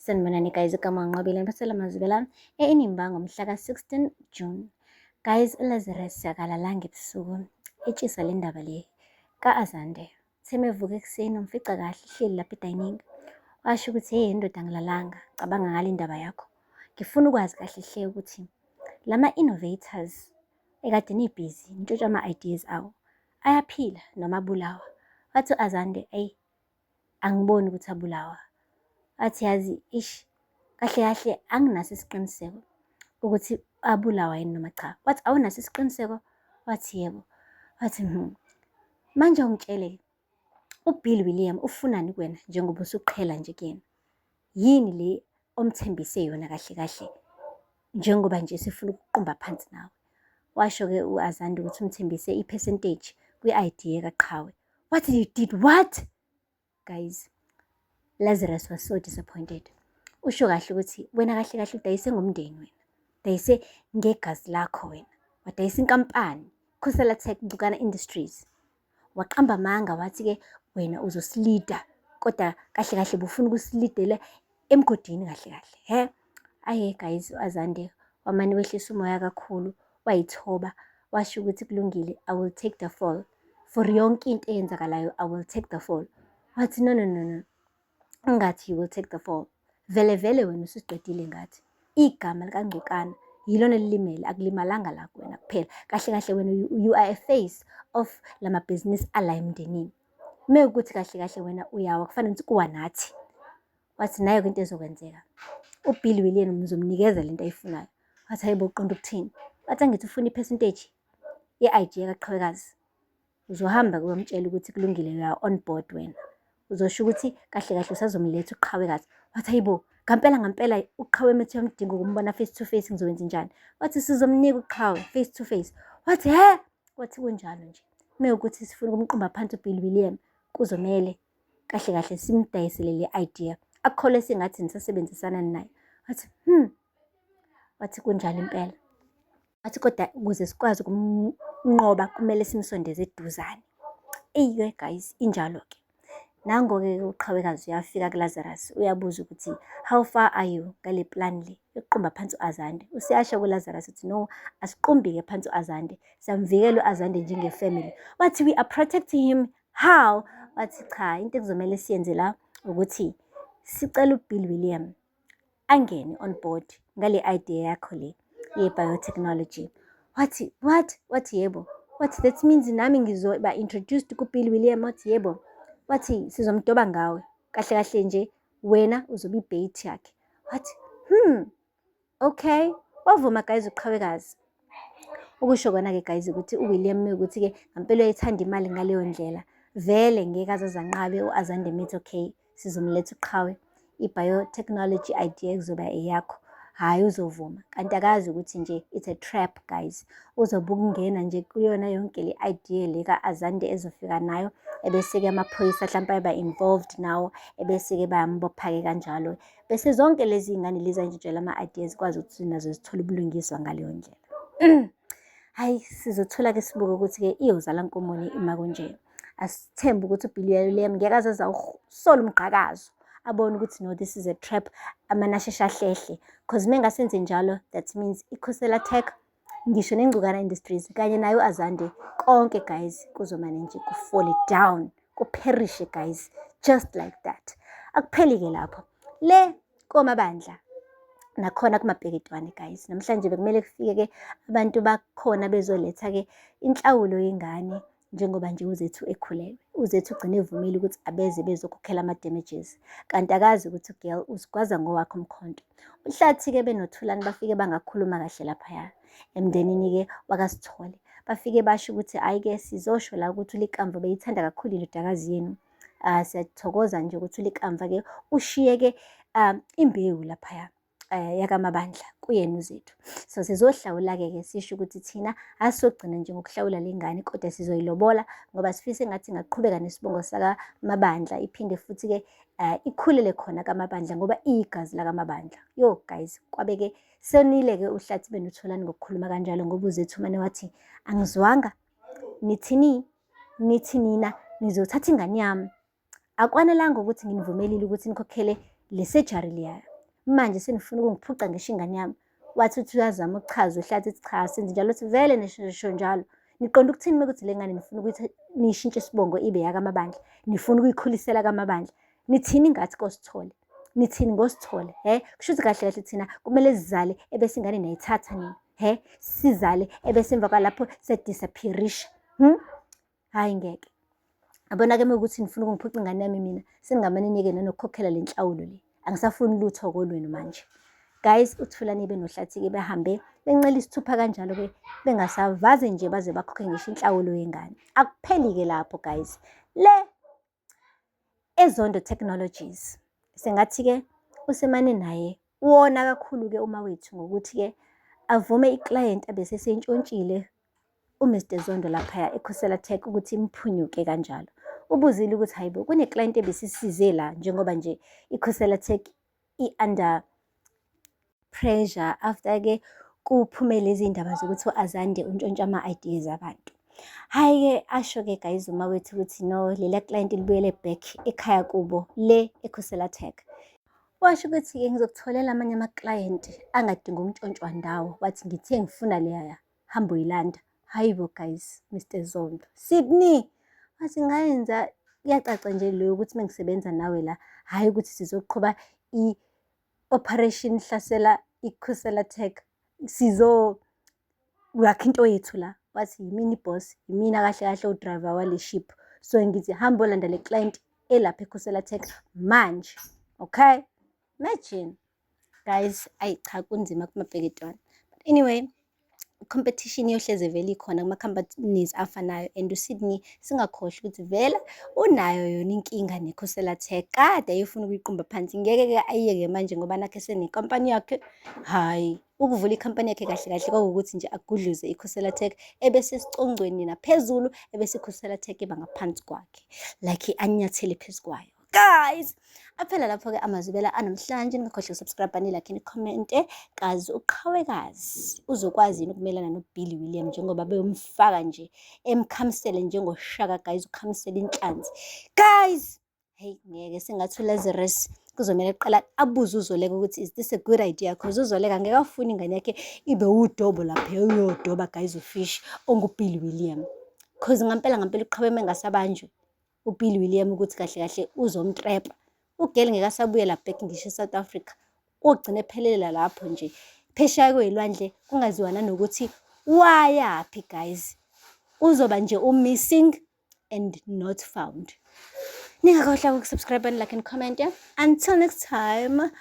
Sanibonani guys, igama Nqobile ngiphathela amazwibela e-Inimba ngomhla ka-16 June. Guys, uLazarus akalalanga ebusuku etshisa le ndaba le ka-Azande. Uthe mevuka ekuseni umfica kahle ehleli lapha e-dining. Washo ukuthi hey ndoda angilalanga, cabanga ngale ndaba yakho. Ngifuna ukwazi kahle hle ukuthi lama-innovators ekade nibhizi nitshontsha ama-ideas awo ayaphila noma abulawa. Wathi u-Azande eyi angiboni ukuthi abulawa. Wathi yazi ish kahle kahle anginaso isiqiniseko ukuthi abulawa yini noma cha. Wathi awunaso isiqiniseko? Wathi yebo. Wathi manje ungitshele-ke uBill William ufunani kuwena njengoba usuqhela nje kuyena? Yini le omthembise yona kahle kahle njengoba nje sifuna ukuqumba phansi nawe? Washo-ke u-Azande ukuthi umthembise i-percentage kwi-idea kaQhawe. Wathi you did what? Guys, Lazarus was so disappointed. Usho kahle ukuthi wena kahle kahle udayise ngomndeni wena. Udayise ngegazi lakho wena. Wadayisa inkampani, Khosela Tech Ngcukana Industries. Waqamba amanga wathi-ke wena uzosilida kodwa kahle kahle bufuna ukusilidela emgodini kahle kahle. He? Aye guys, u-Azande wamane wehlisa umoya kakhulu, wayithoba, washo ukuthi kulungile, I will take the fall. For yonke into eyenzakalayo, I will take the fall. Wathi no no no no, ungathi you will take the fall. Vele vele wena usuqedile ngathi. Igama likaNgcukana yilona elilimele, akulimalanga la kuwena kuphela. Kahle kahle wena you are a face of lamabhizinisi ala emndenini. Mekuwukuthi kahle kahle wena uyawa kufanele ukuthi kuwa nathi. Wathi nayo-ke into ezokwenzeka. UBill William uzomnikeza lento ayifunayo. Wathi hayibo uqonda ukuthini? Wathi angithi ufuna i-percentage ye-idea kaQhawekazi. Uzohamba uyomtshela ukuthi kulungile you are on board wena. Uzosho ukuthi kahle kahle usazomletha uQhawekazi. Wathi hayibo ngampela ngampela uQhawe methi uyamdinga ukumbona face to face ngizokwenza njani? Wathi sizomnika uQhawe face to face. Wathi he? Wathi kunjalo nje. Mewukuthi sifuna ukumqumba phansi uBill William kuzomele kahle kahle simdayisele le idea. Akukholwe sengathi nisasebenzisana naye. Wathi wathi kunjalo impela. Wathi kodwa ukuze sikwazi ukumnqoba kumele simsondeze eduzane. Eyi-ke guys, injalo-ke. Nango-ke uQhawekazi uyafika kuLazarus uyabuza ukuthi how far are you ngale plan le yokuqumba phansi u-Azande. Useyasho kuLazarus ukuthi no, asiqumbi-ke phansi u-Azande, siyamvikela u-Azande njenge-family. Wathi we are protecting him how? Wathi cha, into ekuzomele siyenze la ukuthi sicela uBill William angene on board ngale idea yakho le ye-biotechnology. Wathi what? Wathi yebo. Wathi that means nami ngizoba introduced kuBill William. Wathi yebo. Wathi sizomdoba ngawe. Kahle kahle nje wena uzoba i-bait yakhe. Wathi okay. Wavuma guys uQhawekazi. Ukusho kona-ke guys ukuthi uWilliam ukuthi-ke ngampela uyayithanda imali ngaleyo ndlela. Vele ngeke aze azanqabe u-Azande methi okay sizomletha uQhawe. I-biotechnology idea kuzoba eyakho. Hhayi uzovuma. Kanti akazi ukuthi nje it's a trap guys. Uzobe ukungena nje kuyona yonke le idea le ka-Azande ezofika nayo. Ebese-ke amaphoyisa hlampe ayaba involved nawo. Ebese-ke bayambopha-ke kanjalo. Bese zonke lezi iy'ngane lezi ay'ntshintshela ama-ideas kwazi ukuthi nazo zithole ubulungiswa ngaleyo ndlela. Hhayi sizothola-ke sibuke ukuthi-ke iyozala nkomoni uma kunje. Asithembe ukuthi uBill William ngeke aze azawusola umgqakazo abone ukuthi no this is a trap amane asheshe ahlehle. Cause mengasenze njalo that means iKhosela Tech ngisho neNgcukana Industries kanye nayo u-Azande konke guys kuzomane nje ku-fall down ku-perish guys just like that. Akupheli-ke lapho. Le koMabandla nakhona kumabheketwane guys. Namhlanje bekumele kufike-ke abantu bakhona bezoletha-ke inhlawulo yengane njengoba nje uZethu ekhulelwe. UZethu ugcine evumile ukuthi abeze bezokhokhela ama-damages. Kanti akazi ukuthi u-girl uzigwaza ngowakhe umkhonto. UHlathi-ke benoThulani bafike bangakhuluma kahle laphaya emndenini-ke wakaSithole. Bafike basho ukuthi hhayi-ke sizosho la ukuthi uLikamva beyithanda kakhulu indodakazi yenu. Siyathokoza nje ukuthi uLikamva-ke ushiye-ke imbewu laphaya yakaMabandla kuyena uZethu. So sizohlawula-ke ke sisho ukuthi thina asizogcina nje ngokuhlawula le ngane kodwa sizoyilobola ngoba sifise engathi ingaqhubeka nesibongo sakaMabandla iphinde futhi-ke ikhulele khona kaMabandla ngoba iyigazi lakaMabandla. Yo guys, kwabe-ke sonile-ke uHlathi benoThulani ngokukhuluma kanjalo ngoba uZethu mane wathi angizwanga nithini nithi nina nizothatha ingane yami. Akwanelanga ukuthi nginivumelile ukuthi nikhokhele le surgery leya. Manje senifuna ukungiphuca ngisho ingane yami. Wathi uthi uyazama ukuchaza uHlathi uthi cha senze njalo uthi vele nisho njalo. Niqonda ukuthini mekuthi le ngane nifuna ukuthi niyishintshe isibongo ibe yakaMabandla? Nifuna ukuyikhulisela kaMabandla? Nithini ngathi koSithole? Nithini ngoSithole? He? Kusho ukuthi kahle kahle thina kumele sizale ebese ingane niyayithatha nina. He? Sizale ebese emva kwalapho sedisappearisha. Hhayi ngeke. Yabona-ke uma kuwukuthi nifuna ukungiphuca ingane yami mina, seningamane niyeke nanokukhokhela le nhlawulo le. Angisafuni lutho kolwenu manje. Guys, uThulani benoHlathi-ke behambe bencela isithupha kanjalo-ke bengasavaze nje baze bakhokhe ngisho inhlawulo yengane. Akupheli-ke lapho guys. Le eZondo Technologies. Sengathi-ke usemane naye wona kakhulu-ke uMawethu ngokuthi-ke avume iklayenti abeseseyintshontshile uMr Zondo laphaya eKhosela Tech ukuthi imphunyuke kanjalo. Ubuzile ukuthi hayibo kune-client ebesisize la njengoba nje iKhosela Tech i-under pressure after-ke kuphume lezi ndaba zokuthi u-Azande untshontsha ama-ideas abantu. Hhayi-ke asho-ke guys uMawethu ukuthi no lela client libuyele back ekhaya kubo le eKhosela Tech. Washo ukuthi-ke ngizokutholela amanye ama-client angadingi ukuntshontshwa ndawo. Wathi ngithe ngifuna leyaya hamba uyilanda. Hayi bo guys, Mr Zondo. Sydney, wathi ngayenza kuyacaca nje leyo ukuthi mengisebenza nawe la, hhayi ukuthi sizoqhuba i-operation hlasela iKhosela Tech. Sizo yakha into yethu la. Wathi yimina i-boss, yimina kahle kahle u-driver wale ship. So ngithi hamba olanda le client elapha eKhosela Tech manje. Okay? Imagine. Guys, ayi cha kunzima kumabheketwane. But anyway, competition iyohleze vele ikhona kuma-companies afanayo and uSydney singakhohlwa ukuthi vele unayo yona inkinga neKhosela Tech. Kade ayefuna ukuyiqumba phansi, ngeke-ke ayiyeke manje ngoba nakhe senenkampani yakhe. Hhayi, ukuvula ikhampani yakhe kahle kahle kwakuwukuthi nje agudluze iKhosela Tech ebese esicongweni naphezulu ebese iKhosela Tech iba ngaphansi kwakhe, like anyathele phezu kwayo. Guys, aphela lapho-ke amazwibela anamhlanje. Ningakhohlwa ukusubscribe, nilike, nikhomente. Kazi uqhawekazi uzokwazi yini ukumelana noBilly William njengoba beyomfaka nje emkhamisele njengoshaka guys, ukhamisela inhlanzi. Guys, hey ngeke sengathi uLazarus kuzomele kuqala abuze uZoleka ukuthi is this a good idea, cause uZoleka ngeke afune ingane yakhe ibe udobo lapha uyodoba guys ufish onguBilly William, cause ngampela ngampela uqhawe mengasabanjwe uBilly William ukuthi kahle kahle uzomtrepa ugeli ngeke asabuyela back ngisho eSouth Africa, ogcina ephelela lapho nje phesheya kwey'lwandle kungaziwa nanokuthi wayaphi guys, uzoba nje u-missing and not found. Ningakhohlwa ukusubscribe and like and comment. Yeah? Until next time.